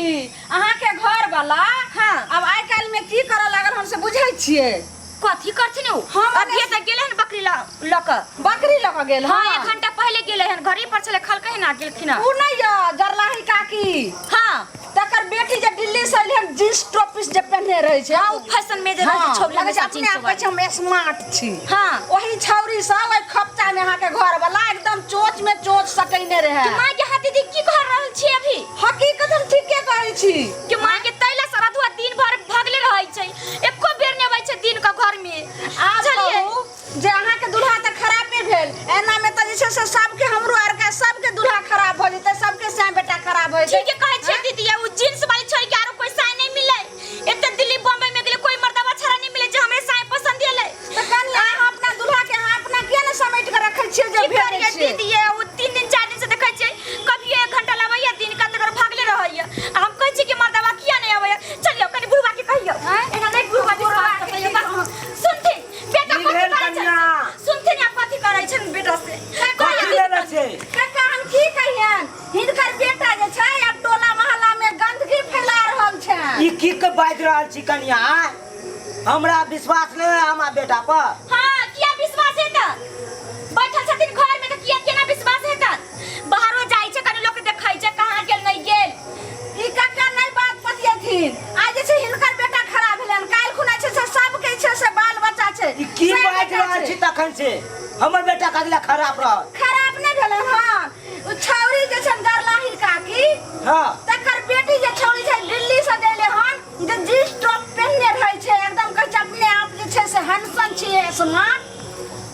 काकी, अहाँके घर वाला हाँ। अब आइ काल्हि में की करऽ लागल हम से बुझै छियै। कथी करथिन उ? हम अभी तऽ गेलै हन बकरी लऽ कऽ। बकरी लऽ कऽ गेल? हाँ, एक घंटा पहिले गेलै हन, घरे पर छलै, खलकै हन आ गेलखिन हन। उ नहि यऽ जरलाही काकी? हाँ। तकर बेटी जे दिल्ली से अइलै हन, जींस टॉप जे पहिने रहै छै। हाँ, उ फैशन में जे रहै छै हाँ, छौरी लगै छै हमेशा अपने जींस आप कहै छै हम स्मार्ट छी। हाँ। ओही छौरी सब ओहि खपचा में अहाँके घर वाला एकदम चोच में चोच सटेने रहै। कि माँ के हाथ दीदी की कह रहल छी अभी? हकीकत हम ठीके कहै छी। कि माँ के तैला सारा धुआ दिन भर भगले रहै छै, एको बेर नहि अबै छै दिन के घर में। आब बुझलियै? कहू जे अहाँके दूल्हा तऽ खराबे भेल, एना में तऽ जे छै से सबके, हमरो आर के सबके दूल्हा खराब भऽ जेतै, सबके साय बेटा खराब भऽ जेतै। ठीके कहै छियै दीदी, उ जींस वाली छोड़ के आरो कोई साय नहीं मिले। एते दिल्ली बम्बई में गेले कोई मर्दवा छड़ा नहीं मिले जे हमरे साय पसंद एले। तऽ कनि अहाँ अपना दूल्हा के अहाँ अपना किया ने समेट के रखै छियै जे की भेजै करियै छियै? दीदी, ये उ 3 दिन 4 दिन से देखै छियै कभी 1 घंटा लाबैया दिन का तकर भागले रहैया। आ हम कहै छियै कि मर्दवा किया नहीं अबैया? चलियौ कनि बुढ़वा के कहियौ। आँय? एना नहीं बुढ़वा विश्वास के करतै। की बस सुनथिन बेटा की कथी भेल करै छै? कनिया? सुनथिन आ कथी करै छन बेटा से? कथी लेने छै? काका, हम की कहियन, हिनकर बेटा जे छै आब टोला मोहल्ला में गंदगी फैला रहल छै। ई की के बाजि रहल छी कनिया? आँय? हमरा विश्वास नहीं है हमार बेटा पर। हाँ, किया विश्वास हेतन? बैठल छथिन घर में तऽ किया केना विश्वास हेतन? बाहरो जाइ छै कनि लोक देखै छै कहाँ गेल नहीं गेल। ई काका नहीं बात पतियथिन। आइ जे छै हिनकर बेटा खराब भेलन, काल्हि खुना छै से सबके छै से बाल बच्चा छै। ई की से बाजि बेटा रहल छै। छी तखन से? हमर बेटा कथी खराब रहल? खराब नहीं भेलन हन। उ छौरी जे छै गरलाही काकी, हाँ, तकर बेटी जे छौरी छै दिल्ली से देले हन, जे जींस टॉप पहिनने रहै छै, एकदम कहै छै अपने आप जे छै से हैंडसम छियै स्मार्ट,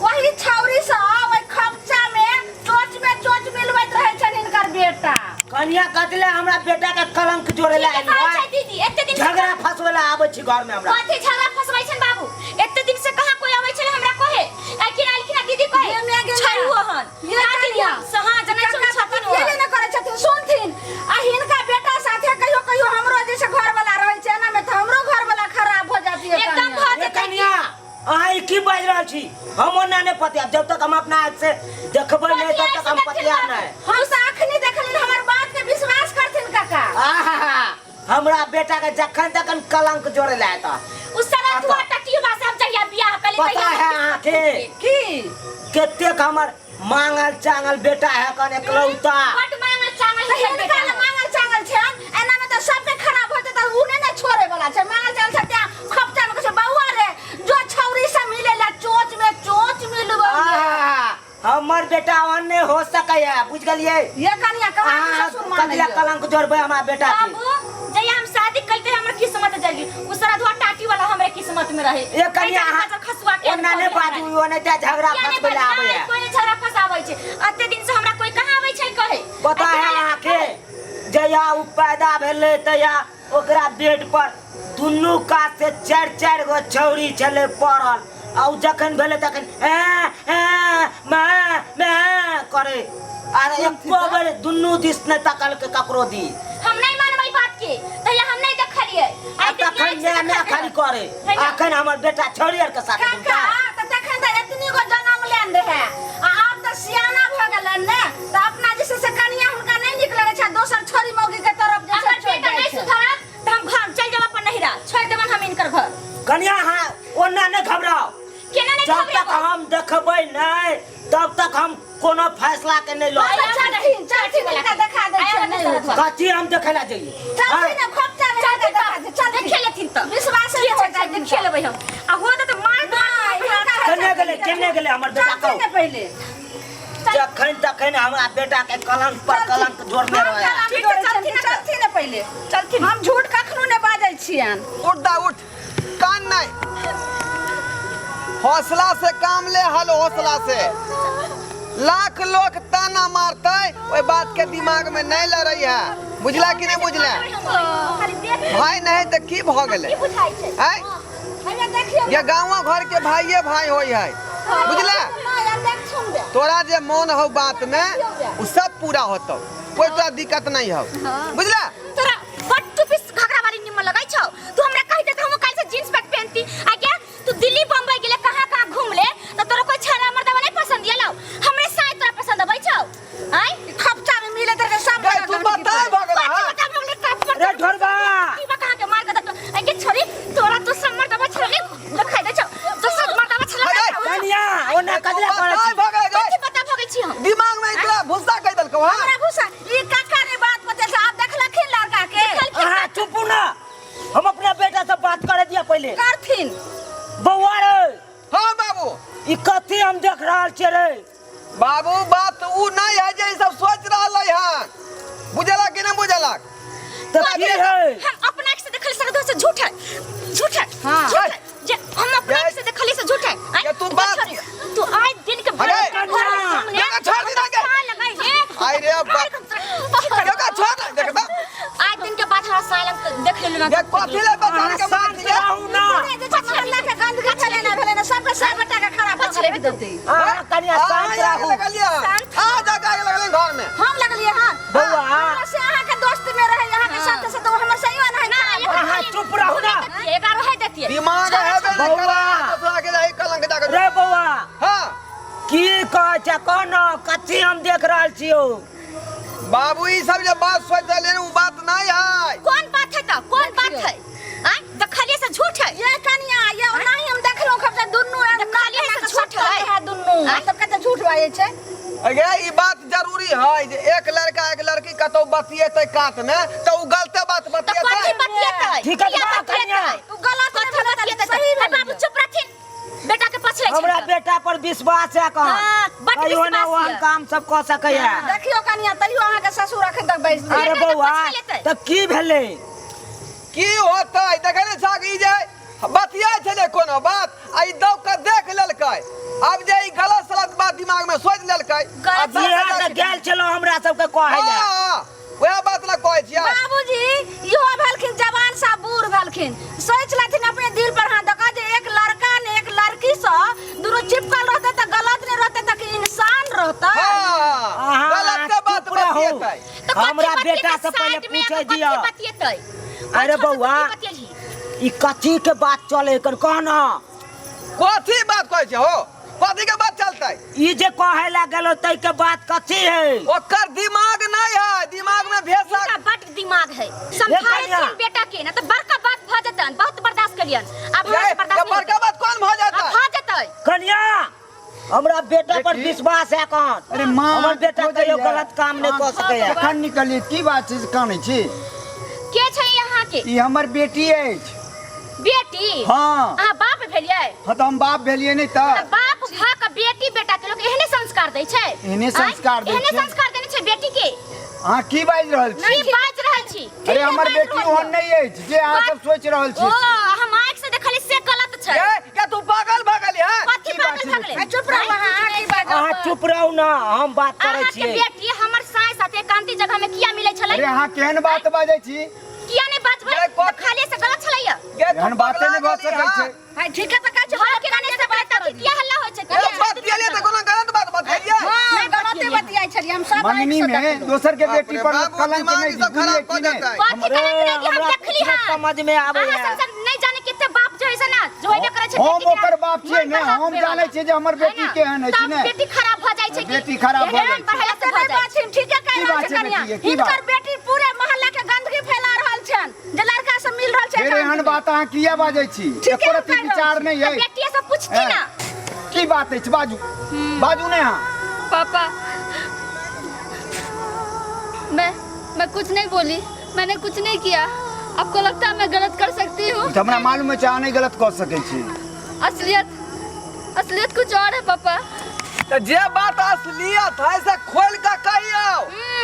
वही छौरी से ओहि खपचा में चोच में चोच मिलबैत रहै छनि हिनकर बेटा। कनिया, कथी हमरा बेटा के कलंक जोड़े ला ठीके आइल कहै छै है? दीदी, एते दिन से झगड़ा फंसवे ला आबै छी घर में हमरा। कथी झगड़ा फंसबै छन बाबू? एते दिन से कहाँ कोई आबै छलै हमरा कहे? आखिर आइलखिन दीदी कहे। ये मैं गेल छै उ हन। ये हाँ दीदी, कनिया। हम हाँ जनै छी काका छथिन बतियेबे ओ। नहि करै छथिन, सुनथिन। आ हिनका बेटा साथे कहियो कहियो हमरो जे छै घर वाला रहै छै, एना में तऽ हमरो घर वाला खराब भऽ जाती है। एकदम कनिया। भऽ ए जेतै। कनिया, अहाँ ई की बाजि रहल छी? हम ओना नहि पतियाब जब तक हम अपना आँखि से देखबै नहि तब तक हम पतियाब नहि। हम तऽ अखनी देखलिन, हमर बात के विश्वास करथिन काका। आहा, हमरा बेटा के जखन तखन कलंक जोड़े ला एता। उ सारा धुआ टटियुबा से हम जहिया बियाह कली पता तहिया है अहाँके की कतेक हमर मांगल चांगल बेटा है कन एकलौता। बड मांगल चांगल तऽ है हिनका बेटा। लए मांगल चांगल छनि, एना मे तऽ सबके खराब होतै तऽ उ नहि ने छोड़े वाला छै। मांगल चांगल छै तें खपचा मे कहै छै बौआ रे जो छौरी से मिले ला चोच में चोच मिलबै। आहा, हमर बेटा ओहन नहि हो सकै है, बुझ गेलियै? ये कनिया कहाँ अहाँ ससुर कथी मानै लए कलंक जोड़बै हमरा बेटा के? बाबू, जहिया हम शादी कलते हमर किस्मत जगी, उ सारा धुआ टाटी वाला हमरे किस्मत में रहे। ए कनिया, अहाँ खसुआ के ओना नहि बाजू, ओना ते झगड़ा किया नहि फंसबै लए बाजू? आबै है। कोई नहि झगड़ा फंसाबै छै। एते दिन से हमरा कोई कहाँ आबै छै कहे? पता है अहाँके, जहिया उ पैदा भेलै तहिया ओकरा बेड पर दुनू कात से चारि चारि गो छौरी छलै पड़ल, आ उ जखन भेलै तखन ए ए मैं मैं करे, आर एको बेर दुनू दिस नहि तकलकै ककरो दी। हम नहीं मानबै बात के, तहिया हम नहीं देखलियै। आ आइ तखन देखलियै, मैं मैं खाली करे, है ना? अखन हमर बेटा छौरी आर के साथ काका, घुमता। तऽ तखन तऽ एतनी गो जनम लेन रहै, आ आब तऽ सियाना भऽ गेलन ने, तऽ अपना जे छै से कनिया हुनका नहि नीक लगै छै, दोसर छोरी मौगी के तरफ जे छै अगर चलि बेटा जाइ नहीं छै। सुधरत तऽ हम घर चलि जाब अपन नहिरा, छोड़ि देबन हम इनकर घर। कनिया, अहाँ ओना नहि घबराउ। केना नहि जब तक घबरेबै? हम देखबै नहि तब तक हम कोनो फैसला के नहि लऽ आया सकैत छी। चलथिन, चलथिन, हुनका देखा दै आया छियनि, नहि बता होइ छै। कथी हम देखै लए जइयै? चलथिन ने, खोपचा में हुनका देखा दै, चलथिन। देखे लेथिन तऽ विश्वास की नहि होइ छै, छै देखे लेबै हम। आ हो तऽ मार नहि, हिनका केने गेलै, केने गेलै हमर बेटा? चलथिन कहू ने पहिले। जखन तखन हमरा बेटा के कलंक पर कलंक जोड़ने रहे। ठीक छै, चलथिन ने, चलथिन ने पहिले। चलथिन। हम झूठ कखनो नहि बाजै छियनि। उठ दा उठ, कान नहीं, हौसला से काम ले। हल हौसला से, लाख लोग ताना मारते ओहि बात के दिमाग में नहीं लड़ै है, बुझला कि नहीं बुझला? खाली देख। भाई नहीं तऽ की भऽ गेलै? की बुझाइ छै? आँय? हैया देखियौ। ये गाँव घर के भाइये भाई होई है, बुझला? नहि, आब देखथुन बे। तोरा जे मन हो बात में उ सब पूरा होतौ, कोई तोरा दिक्कत नहीं हो, बुझला? तोरा बड टूपी घघरा वाली निमन लगै छौ। तू हमरा कहि दे हम काल्हि से जींस पैंट पहनती। आ क्या तू दिल्ली बम्बई गेले, कहाँ कहाँ घूम ले, त तोरा कोई छाड़ा मर्दवा नहीं पसंद आलो? हमरे साथ तोरा पसंद अबै छौ? आय खपचा में मिले तर सब। गई तू बता भऽ गेला। बच्चा बता भगले। रे ढोल। पहिले। करथिन। बौआ रे। हाँ बाबू। ई कथी हम देख रहल छियै रे? बाबू बात ऊ नहीं है जे ई सब सोच रहल है, बुझलक कि नहीं बुझलक? तऽ की है? हम अपना आँख से देखली सर से झूठ है, झूठ है। हाँ। झूठ है जे हम अपना आँख से देखली से झूठ है। आय, ये तू बात- तू आज दिन के अरे, भर देखा, छोड़ दी ना के। लगाई ले। आई रे बाप। देखा, छोड़ ना, देख तो। आज दिन के बाद हमरा साइलेंट देख लेलु ना। ये कथी ले बचार के मार शांत दिए? रहू ना। पूरे जे छै मोहल्ला के गंदगी छलै ना भेलै ना, सबके सब गोटा के खराब कऽ के देतै। अहाँ कनिया आ, शांत आग रहू। लगलियै। आ जाके आग लगलै घर में। हम लगलियै हन। बौआ। हमरा से अहाँके दोस्त में रहै, अहाँके साथे से तऽ हमर सही नहीं खराब। अहाँ चुप रहू ना। एकरा रहे देतियै। दिमाग हेबे नहीं बौआ। करा, दोसरा के जाहि कलंक जाके। रे बौआ। हाँ। की कहै छै कोनो कथी हम देख रहल छियौ? बाबू ई सब जे बात सोच रहले उ बात नहीं है। कौन बात है त? कौन बात है? आय देखलिए से झूठ है। ये कनिया ये ओनाही हम देखलहुँ खब दुनू देखलिए से झूठ है। है दुनू, तब कते झूठ बाजै छै। अगे ई बात जरूरी है जे एक लड़का एक लड़की कतौ बतियेतै कात में त उ गलते बात त कथी बतियेतै। बतियेतै? ठीक है, किया बा, बतियेतै? कनिया। उ गलत कथी नहि भेलै तऽ बतियेतै? सही हे भेलै। बाबू चुप रहथिन, बेटा के पछले छै। हमरा बेटा पर विश्वास है कहाँ? हाँ, बड कहियो ना विश्वास ओहन यऽ। काम सब कऽ सकैया। देखियौ कनिया, तैयो अहाँके ससुर अखन तक बैसतै। अरे बेटा के बौआ, पछले लेतै। तऽ की भेलै? की होतै? देखै नै छहक ई जे बतियाइ छलै कोनो बात आ ई दौग के देख लेलकै, आब जे ई गलत सलत बात दिमाग में सोच लेलकै। आ गलत दौग इएह के तऽ गेल छलहुँ हमरा सबके कहै लए। हाँ, वएह बात ला कहै छियै। बाबूजी इहो भेलखिन जवान सा बूढ़ भेलखिन, सोच लेथिन अपने दिल पर हाथ दऽ जे एक लड़का ने एक लड़की से दुनू चिपकल रहतै तऽ गलत नहि रहतै तऽ इंसान रहतै। हाँ, अहाँ गलत बात चुप रहू। बतियेतै। तऽ कथी हमरा बेटा बतियेतै? से पहिले साइड में पूछै आके दिअ। कथी बतियेतै? अरे कथी बौआ, बतियेलही? ई कथी के बात चले कन कह ना? कथी बात कहै छै हो? कथी के बात चलतै? ई जे कहे ला गेलो तै के बात कथी है? ओकर दिमाग नहीं है, दिमाग में भेसा। इनका बड दिमाग है। समझाए कन्या। बेटा के ना तऽ बड़का बात भऽ जेतन। बहुत बर्दाश्त कलियन, आब हमरा से बर्दाश्त नहीं बड़का होतै। बात कौन भऽ आब जेतै? भऽ जेतै। कन्या, हमरा बेटा पर बेटी। विश्वास है कौन? अरे माँ, हमर बेटा हो कहियो जाइए। गलत काम नहीं कऽ सकैया। कखन निकलिए? की बात छै जे कानै छी? के छै यहाँ के? ई हमर बेटी अछि। बेटी? हाँ। अहाँ बाप भेलियै? हाँ, तऽ हम बाप भेलियै नहि तऽ? तऽ बाप भऽ कऽ बेटी बेटा के लोक एहने संस्कार दै छै? एहने संस्कार दै एहने छै। संस्कार देने छै बेटी के? अहाँ की बाजि रहल छी? की बाजि रहल छी? अरे हमर बाजि बेटी रहल ओहन छी? नहि अछि जे अहाँ सब सोचि रहल छी। ओ हम आँखि से देखली से गलत छै। ए, क्या तू पागल भऽ गेली हँ? कथी की बात पागल छै? भऽ गेलै? चुप रहू अहाँ, अहाँ की बाजब? अहाँ चुप रहू ना, हम बात करै अहाँके छियै। बेटी हमर साय साथे एकांती जगह में किया मिलै छलै? अरे अहाँ केहन बात बाजै छी? किया नहि बाजबै? ए, तऽ खाली से गलत छलैया। गे, तू एहन बाते नहि भऽ पगला सकै गेली छै। हँ? हाय, ठीके तऽ कहै छै। घर के नहि सकलै तऽ किया हल्ला होइ छै? ए, बतियेलियै तऽ कोनो गलत बात बतियेलियै? हाँ, गलते बतियाइ छलियै हम सब। मंगनी आँखि से में देखलहुँ। दोसर के बाप बेटी रे पर बाप, कलंक दिमाग नहि ई सब दी, खराब बुझलियै कऽ कि नहि? देतै। कथी कलंक नहि दी, हम हमरा देखली कुछ नहि हन। समझ में आबैया। अहाँ सब सब नहि जाने कते बाप जो है से ना जो होबे करै छै हम बेटी के ओकर बाप छियै मन ने, बढ़ा हम देबे जानै वाला। छियै जे हमर है बेटी ना? केहन अछि तब ने। बेटी खराब भऽ जाइ छै कि? बेटी खराब भऽ जाइ एहन छै। बढ़ला से से भऽ नहि जाइ छै। बात ठीके कहि की रहल बात छै छै कनिया। बेटी, की हिनकर बात? बेटी पूरे मोहल्ला के गंदगी फैला रहल छनि जे लड़का सब मिल रहल छै फेर एहन एकांत में। बात अहाँ किया बाजै छी? ठीके एको रत्ती हम कहि रहल विचार छी। नहि तऽ अछि। बेटिए से पूछती ना। की बात अछि? बाजू, बाजू ने अहाँ। पापा, मैं कुछ नहीं बोली, मैंने कुछ नहीं किया। आपको लगता है मैं गलत कर सकती हूँ? तऽ हमरा मालूम अछि अहाँ नहि गलत कऽ सकै छी। असलियत असलियत कुछ और है पापा। तऽ जे बात असलियत है से खोल के कहियौ।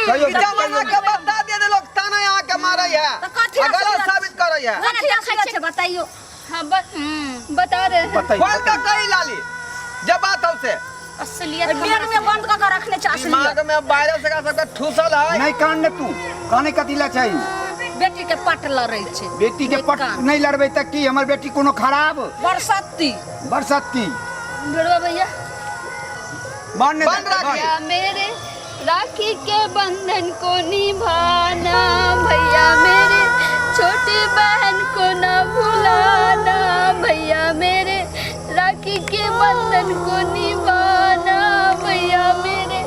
कहियौ। ई जमाना के बता दिया जे लोग ताना अहाँ के मारै है तऽ कथी आ गलत असलियत? साबित करै है। कथी असलियत छै बताइयो। हाँ, बता रहे हैं। बताइए। खोल के कही लाली जे बात हौ से। असलियत बैग में बंद कऽ के रखने छै असलियत। दिमाग में वायरस एकरा सबके ठूसल है। नहि कान ने तू काने कथी ला चाही? बेटी के पट लड़ै छै। बेटी के पट नहि लड़बै तऽ की हमर बेटी कोनो खराब? बरसत्ती। बरसत्ती। बड़वा भैया बंद बंद राखी। भैया मेरे राखी के बंधन को निभाना, भैया मेरे छोटी बहन को ना भुलाना, भैया मेरे राखी के बंधन को निभाना, भैया मेरे।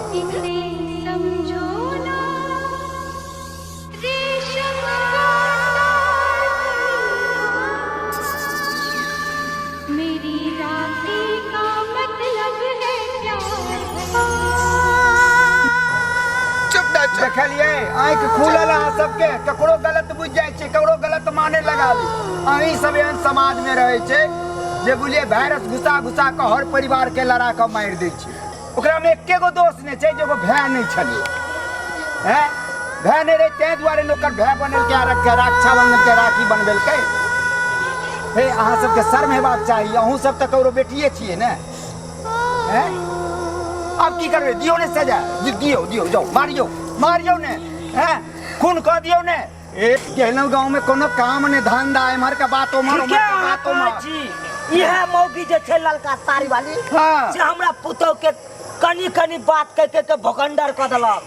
समझो ना रेशम का तार, मेरी राखी का मतलब है प्यार। चुप ना चुप। देखलियै? आँखि खुलल अहाँ सबके, ककरो गलत बुझि जाइ छै, ककरो गलत माने लगा ली। अहीं सब एहन समाज में रहै छै जे बुझलियै वायरस घुसा घुसा कऽ हर परिवार के लड़ा कऽ मारि दै छै। ओकरा में एके गो दोष नहि छै जे एगो भाय नहि छलै, हैं भाय नहि रहै ताहि दुआरे ने ओकर भाय बनेलकै आ रक्षाबंधन के राखी बनबेलकै। हे अहाँ सबके शर्म हेबाक चाही, अहूँ सब तऽ ककरो बेटिए छियै ने। हैं अब की करबै, दियौ ने सजा, दियौ दियौ, जाउ मारियौ मारियौ ने, हैं खून कऽ दियौ ने। ए गेलहुँ गाँव में कोनो काम ने धंधा, एम्हर के बात ओम्हर, ठीके ओम्हर के अहाँ बात कहै ओम्हर। छी। इएह मौगी जे छै ललका साड़ी वाली, हाँ। से हमरा पुतोह के कनी कनी बात कह कह के भोकंडर कऽ देलक,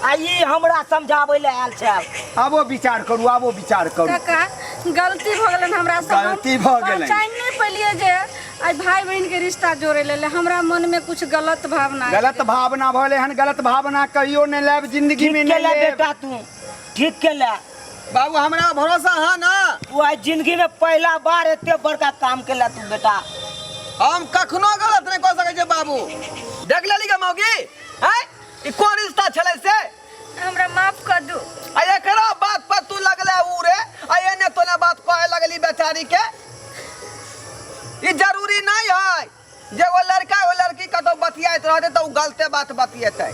आ ई हमरा समझाबै लए आयल छै। आबो विचार करू, आबो विचार करू। काका गलती भऽ गेलनि हमरा से, हम गलती भऽ गेलनि। पहचानि नहि पेलियै जे आइ भाई बहिन के रिश्ता जोड़े लेल हमरा मन में कुछ गलत भावना आबि गलत भावना भऽ गेलै हन, गलत भावना कहियो नहि लायब जिंदगी में, ठीक नहि केला लेब। बेटा, तू ठीक केला। बाबू हमरा भरोसा है ना, तू आइ जिंदगी में पहला बार एते बड़का काम केला तू बेटा। हम कखनो गलत नहीं कह सकै छियै बाबू। देख लेली गे मौगी, हैं ई कोन रिश्ता छलै से? हमरा माफ कर दू। आ एकरा बात पर तू लगले उरे, आ एने तोने बात कहे लगली बेचारी के। ई जरूरी नहीं है जे वो लड़का वो लड़की कतौ बतियाइत रहतै तऽ ओ गलते बात बतियेतै।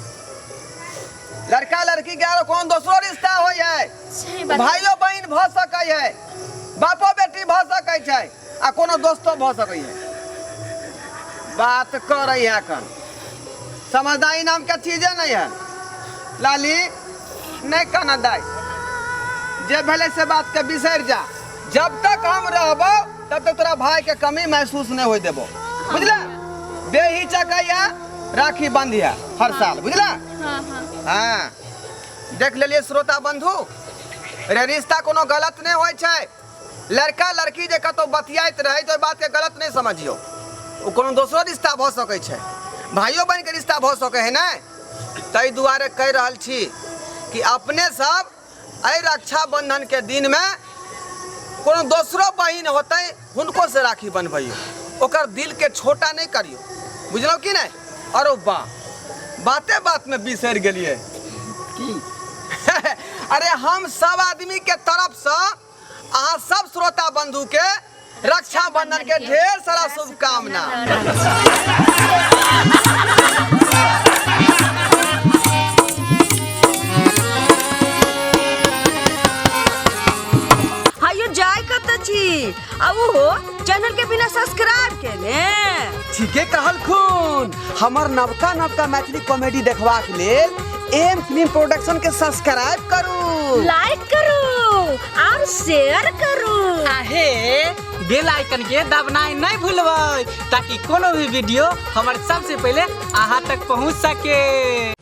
लड़का लड़की के आरो कोनो दोसरो रिश्ता होइ है, सही बात। भाइयो बहिन भऽ सकै है, बापो बेटी भऽ सकै छै, आ कोनो दोस्तो भऽ सकै है। बात करै है एखन समझदारी नाम के चीजे नहीं है। लाली नहीं कहना दाई, जे भेलै से बात के बिसरि जा। जब तक हम रहबो तब तक तोरा भाई के कमी महसूस नहीं होय देबो, बुझला? बेहिचकैया राखी बंधिया हर साल, बुझला? हाँ हाँ। हाँ देख लेलिए श्रोता बंधु, रे रिश्ता कोनो गलत नहीं होय छै। लड़का लड़की जे कतौ बतियाइत रहै तऽ ओहि बात के गलत नहीं समझियौ, ओ कोनो दोसरो रिश्ता भऽ सकै छै, भाइयो बहिन के रिश्ता भऽ सकै है ने। ताहि दुआरे कहि रहल छी कि अपने सब एहि रक्षाबंधन के दिन में कोनो दोसरो बहिन होतै हुनको से राखी बन्हबैयौ, ओकर दिल के छोटा नहीं करियौ, बुझलहुँ कि नहीं? अरे बा बाते बात में बिसरि गेलियै की? अरे हम सब आदमी के तरफ से अहाँ सब श्रोता बंधु के रक्षाबंधन के ढेर सारा शुभकामना। हायो जाय कत छी आ उहो चैनल के बिना सब्सक्राइब केने। ठीके कहलखुन, हमर नवका नवका मैथिली कॉमेडी देखबाक लेल एम फिल्म प्रोडक्शन के सब्सक्राइब करू, लाइक करू और शेयर करू। आहे बेल आइकन के दबनाइ नहीं भूलबै ताकि कोनो भी वीडियो हमर सबसे पहले अहाँ तक पहुँच सके।